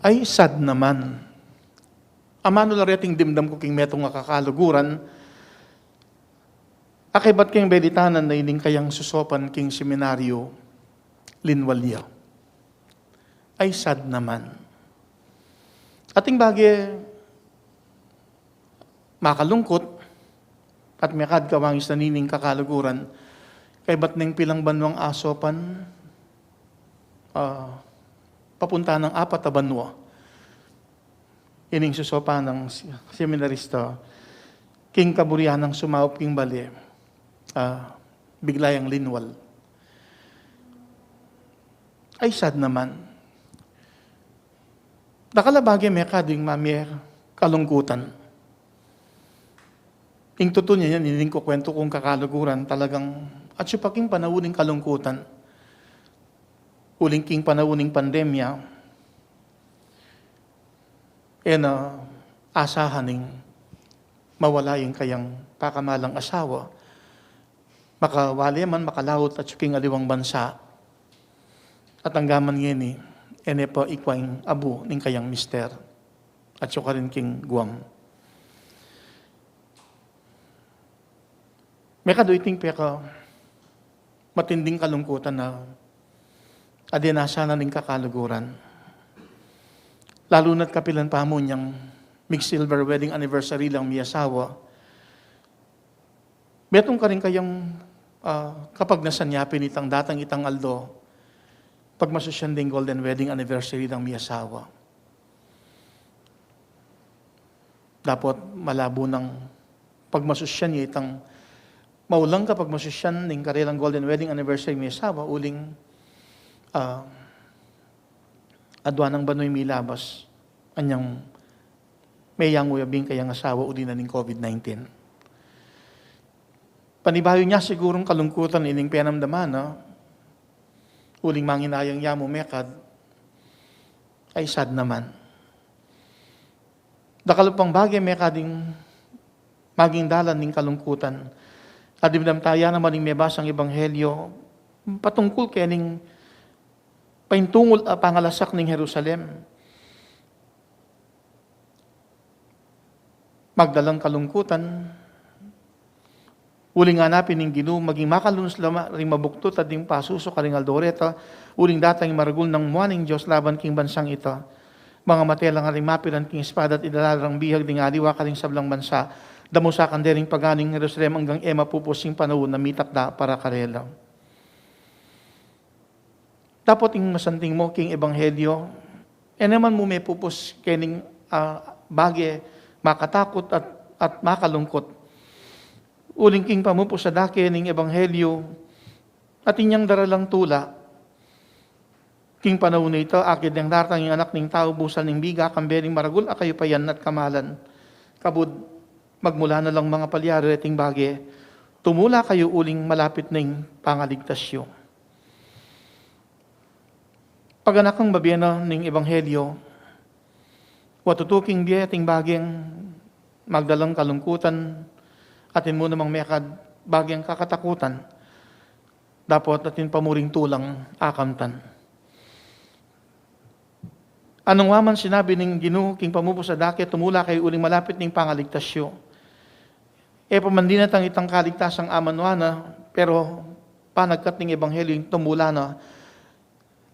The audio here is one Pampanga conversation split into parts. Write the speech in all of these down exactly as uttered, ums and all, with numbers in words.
Ay, sad naman. Amanu la reting dimdam ku king metung a kakaluguran, akibat keng belitanan na ining kayang susopan king seminaryo, linwal ya. Ay, sad naman. Ating bage, makalungkut, at mekad kawangis na nining kakaluguran, kaybat neng pilang banuang asopan, ah, papunta nang apat a banua. Ining susopan nang si-, seminarista, king kaburian nang sumaup king bale, ah, bigla yang linwal. Ay, sad naman. Dakal a bage mekad ing mamie kalungkutan. Ing tutu niya yan, ining kukwento kung kakaluguran, talagang atsu pa king panaun ning kalungkutan. Uling king panaun ning pandemya, e na asahan ing mawala ing kayang pakamalang asawa. Makawali man, makalaut atsu king aliwang bansa. At anggaman ngeni, e ne pa ikwa ing abu ning kayang mister. Atsu karin king Guam. Mekad iting peka matinding kalungkutan na adenasan na ning kakaluguran. Lalu na't kapilan pa mu nyang mig-silver wedding anniversary lang mi asawa. Metung karin kayang, ah, kapagnasan ya pin itang datang itang aldo, pagmasusyan ding golden wedding anniversary lang mi asawa. Dapot malabo nang pagmasusyan ya itang maulang kapagmasusyan ning karelang golden wedding anniversary mi asawa, uling, ah, adua nang banua milabas anyang meyangu ya bing kayang asawa uli na ning COVID nineteen. Panibayu nya sigurung kalungkutan ining penamdaman na, uling manginayang ya mu mekad, ay, sad naman. Dakal pang bage mekad ing maging dalan ning kalungkutan. At dimdam taya naman ing mebasang ebanghelyo patungkul kening paintungul a pangalasak ning Jerusalem. Magdalang kalungkutan, uling nganapin ning Ginu, maging makalunus la ma ring mabuktud a ding pasusu karing aldo reta, uling datang ing maragul nang mua ning Dios laban king bansang ita. Mangamate la nga ring mapilan king espada at idala la rang bihag ding aliwa karing sablang bansa. Damusakan de ring paganu ing Jerusalem anggang e mapupus ing panaun a mitakda para karela. Dapot ing masanting mu king ebanghelyo, e naman mu mepupus kening, ah, bage makatakut at, at makalungkut. Uling king pamupus a dake ning ebanghelyo, atin yang daralang tula. King panaun a ita, akit deng datang ing Anak ning Tau, busal ning biga, kambe ning maragul a kayupayan at kamalan. Kabud, magmula na lang mangapalyari reting bage, tumula kayu uling malapit na ing pangaligtas yu. Paganakang babie na ning ebanghelyo, wa tutu king bie ating bageng magdalang kalungkutan, atin mu namang mekad bageng kakatakutan, dapot atin pa mu ring tulang akamtan. Anung wa man sinabi ning Ginu king pamupus a dake, tumula kayu uling malapit ning pangaligtas yu. E pa man dinatang itang kaligtasan amanwa na, pero panagkat ning ebanghelyo ing tumula na,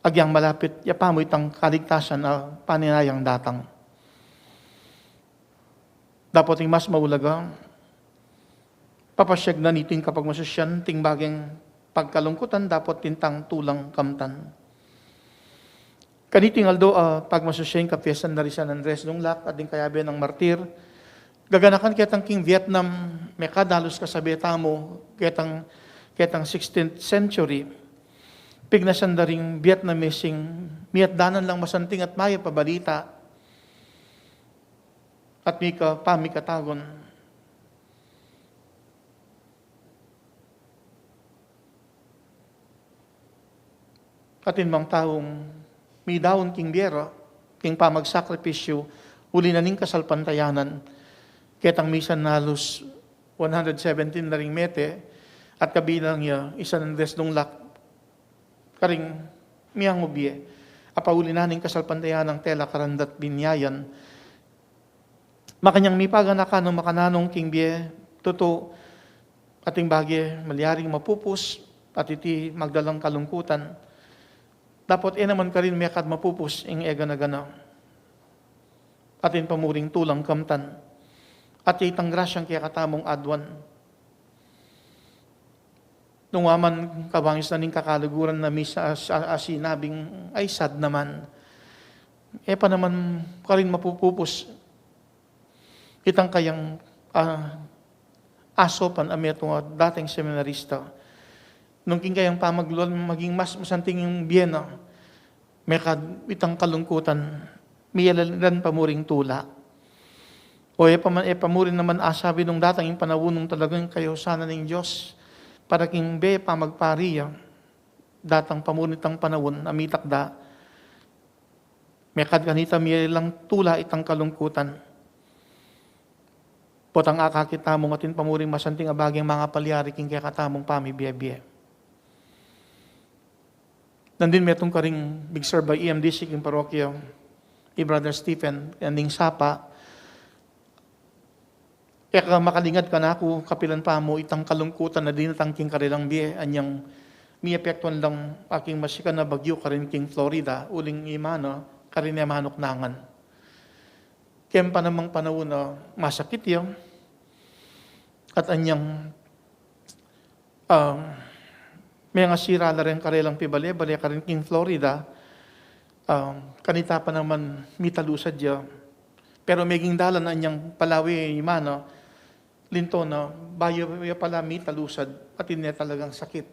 agyang malapit ya pa mu itang kaligtasan a paninayang datang. Dapot ing mas maulaga, papasyag na niting kapagmasusyan, ting bageng pagkalungkutan, dapot tintang tulang kamtan. Kaniting aldo, ah, pagmasusyan ing kapiestan da ri San Andres Dunglac at ding kayabe nang martir. Gaganakan ketang king Vietnam, mekad alus kasabe tamu, ketang, ketang sixteenth century. Pignasan da ring Vietnamese ing miat danan lang masanting at mayap a balita. At mika, pamikatagun. Atin mang taung midaun king bie ra, king pamagsakripisyu, uli na ning kasalpantayanan, ketang misan alus one hundred seventeen na ring mete, at kabilang ya i San Andres Dunglac, karing miangubie. apauli na ning kasalpantayanan nang tela karan dat binyayan, makanyang mipaganakan nang makananung king bie, tutu, ating bage, malyaring mapupus, at iti magdalang kalungkutan. Dapot e naman karin mekad mapupus ing e gana-gana. Atin pamuring tulang kamtan. At itang grasyang kekatamung aduan. Nung wa man kawangis na ning kakaluguran na misa a, a, a sinabing, "Ay, sad naman." E pa naman karin mapupupus itang kayang, ah, asopan a metung a dating seminarista. Nung king kayang pamagluan maging mas masanting ing bie na, mekad itang kalungkutan, miyaliran pamuring tula. O e pa man, e pa mu rin naman asabi nung datang ing panaun nung talagang kayusanan ning Dios para king bie pamagpari ya, datang pa mu rin itang panaun a mitakda, mekad kanita miyaliran tula itang kalungkutan. Potang akakit tamung atin pa mu ring masanting a bageng mangapalyari king kekatamung pamibie-bie. Nandin metung karing big serve by E M D C king parokya, i Brother Stephen, nanding sapa, e ka makalingad kanaku kapilan pa mu itang kalungkutan a dinatang king karelang bie, anyang miepektuan lang aking masikan a bagyu karin king Florida, uling ima na karin e manuknangan. Keng panamang panaun a masakit ya, at anyang um, mengasira la reng karelang pibale-bale karin king Florida, um, kanita pa naman mitalusad ya. Pero meging dalan anyang palawe ima na, linto na, bayu ya pala mitalusad, atin ne talagang sakit.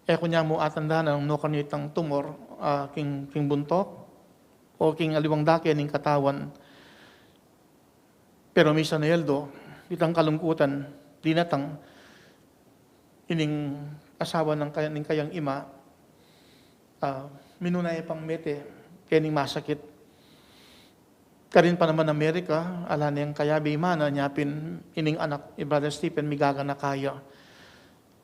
E ku ne mu atandanan nung nukarin ya itang tumor, ah, king, king buntuk, o king aliwang dake ning katawan. Pero misan a aldo, itang kalungkutan, dinatang, ining asawa nang kaya, ning kayang ima, ah, minuna ya pang mete, kening masakit. Karin pa naman Amerika, ala neng kayabe ima na, nya pin ining anak, i Brother Stephen, migaganaka ya.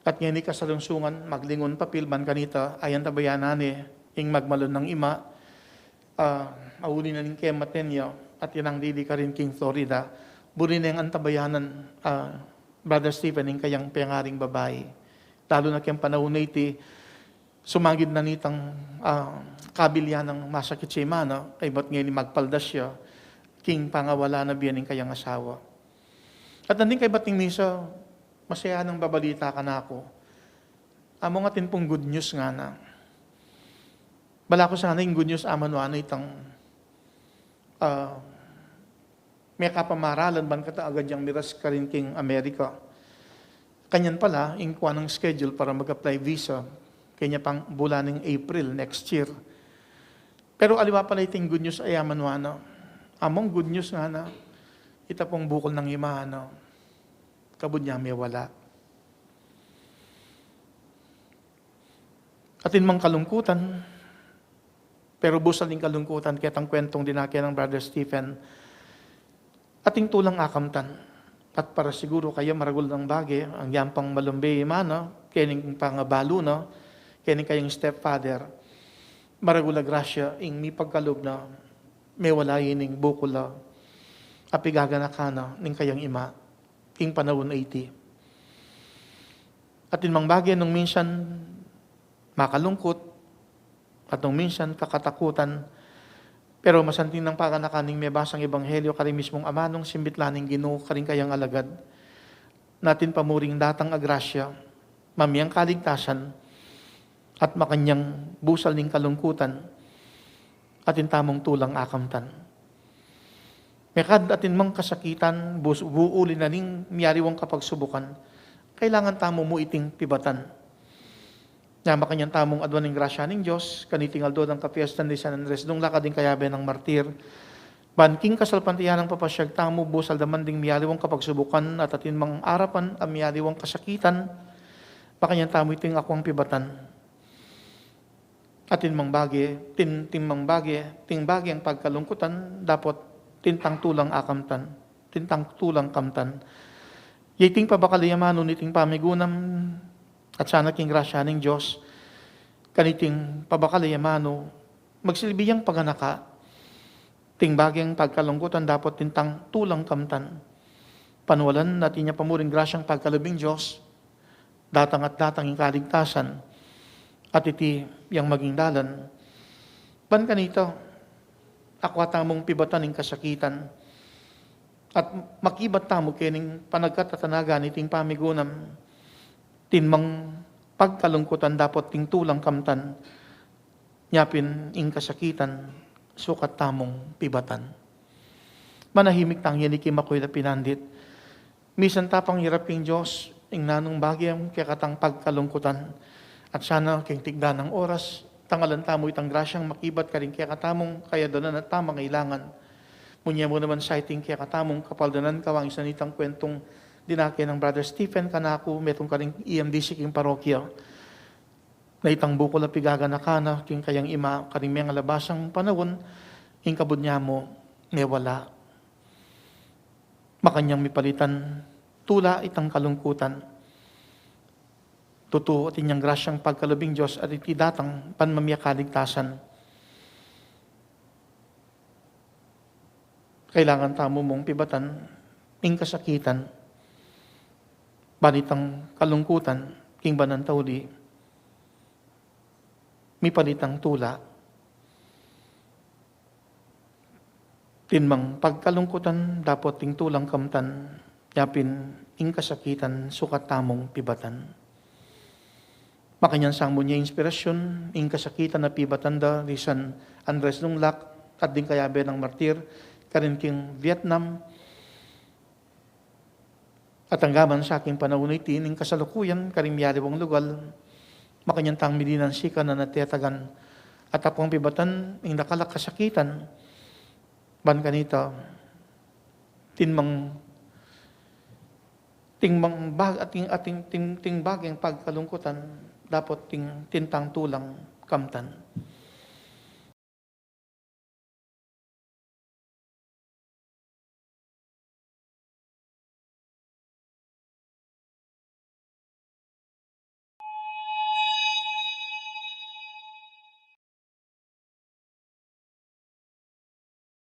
At ngeni kasalungsungan, maglingun papil ban kanita, ayan tabayanan ne, ing magmalun nang ima, ah, auli na ning kematen ya, at inang dili karin king Florida, buri neng antabayanan, ah, Brother Stephen, ing kayang pengaring babai. Lalu na keng panaun a iti, sumagid na nitang, ah, kabilyan nang masakit ya ima na, kaybat ngeni magpaldas ya, king pangawala na bie ning kayang asawa. At nandin kaybat ning misa, masaya nang babalita kanaku. Among atin pung good news ngana. Balaku sana ing good news aman wa na itang, ah, mekapamaralan ban kata agad yang miras karin king Amerika. Kanyan pala, ing kuan nang schedule para mag-apply visa, kenya pang bulan ning April next year. Pero aliwa pala iting good news a aman wa na. Among good news ngana, ita pung bukul nang ima na, kabud nya mewala. Atin mang kalungkutan, pero busal ning kalungkutan ketang kuentong dinake nang Brother Stephen, atin tulang akamtan. At para siguru kaya maragul nang bage, anyang pang malumbe ima na, kening pangabalu na, kening kayang stepfather, maragul a grasya ing mipagkalub na mewala ining bukul a pigaganakan na ning kayang ima king panaun a iti. Atin mang bage nung minsan makalungkut, at nung minsan kakatakutan, pero masanting nang paganakan ning mebasang ebanghelyo karing mismung amanung simbit la ning Ginu karing kayang alagad, na atin pa mu ring datang a grasya, mamyang kaligtasan, at makanyang busal ning kalungkutan, atin tamung tulang akamtan. Mekad atin mang kasakitan, bus-, buuli na ning miyaliwang kapagsubukan, kailangan tamu mu iting pibatan. Nya makanyan tamung aduan ning grasya ning Dios, kaniting aldo dang kapiestan di San Andres Dungla, kading kayabe nang martir. Ban king kasalpantayanan nang papasyag tamu, busal daman ding miyaliwang kapagsubukan, at atin mang arapan a miyaliwang kasakitan, makanyan tamu iting akwang pibatan. Atin mang bage, tin, tin mang bage, tin bage ing pagkalungkutan, dapot tintang tulang akamtan, tintang tulang kamtan. Ya iting pabakal ya manu niting pamigunam, at sana king grasya ning Dios, Kaniting pabakal a amanu, magsilbi yang paganaka, ting baging pagkalungkutan dapot tintang tulang kamtan. Panualan na atin ya pa murin grasyang pagkalubing Dios, datang at datang ing kaligtasan, at iti yang maging dalan. Ban kanita, akwa tamung pibatan ing kasakitan, at makibat tamu kening panagkatatanagan iting pamigunam, tinmang pagkalungkutan dapot ting tulang kamtan, nyapin ing kasakitan, sukat tamung pibatan. Manahimik tang yan iki makuil a pinandit. Misan tapang irap ing Dios, ing nanung baging kekatang pagkalungkutan. At sana king tigda nang oras, tangalan tamu itang grasyang makibat karing kekatamung kayadanan at pamangailangan. Munya mu naman sa iting kekatamung kapaldanan kawang isan itang kwentung dinake nang Brother Stephen kanaku, metung karing E M D C king parokya. Na itang bukul a pigaganaka na king kayang ima karing mengalabasang panaun, ing kabud nya mu, mewala. Makanyang mipalitan tula itang kalungkutan. Tutu, atin yang grasyang pagkalubing Dios at iti datang panmamiyakaligtasan. Kailangan tamu mung pibatan ing kasakitan, ban itang kalungkutan king banang tauli, mipalitang tula. Tinmang pagkalungkutan dapot ting tulang kamtan, nyapin ing kasakitan sukat tamung pibatan. Makanyan sang munya inspirasyon, ing kasakitan a pibatan da di San Andres Nunglac, at ding kayabe nang martir, karin king Vietnam, at anggaman sa king panaun iti, ning kasalukuyan, karing miyaliwang lugal, makanyan tang milinansikan a natetagan, at akwang pibatan, ing dakal a kasakitan, ban kanita, tinmang, tinmang bag-, ating, ating, ting, ting baging pagkalungkutan, dapot ting, tintang tulang kamtan.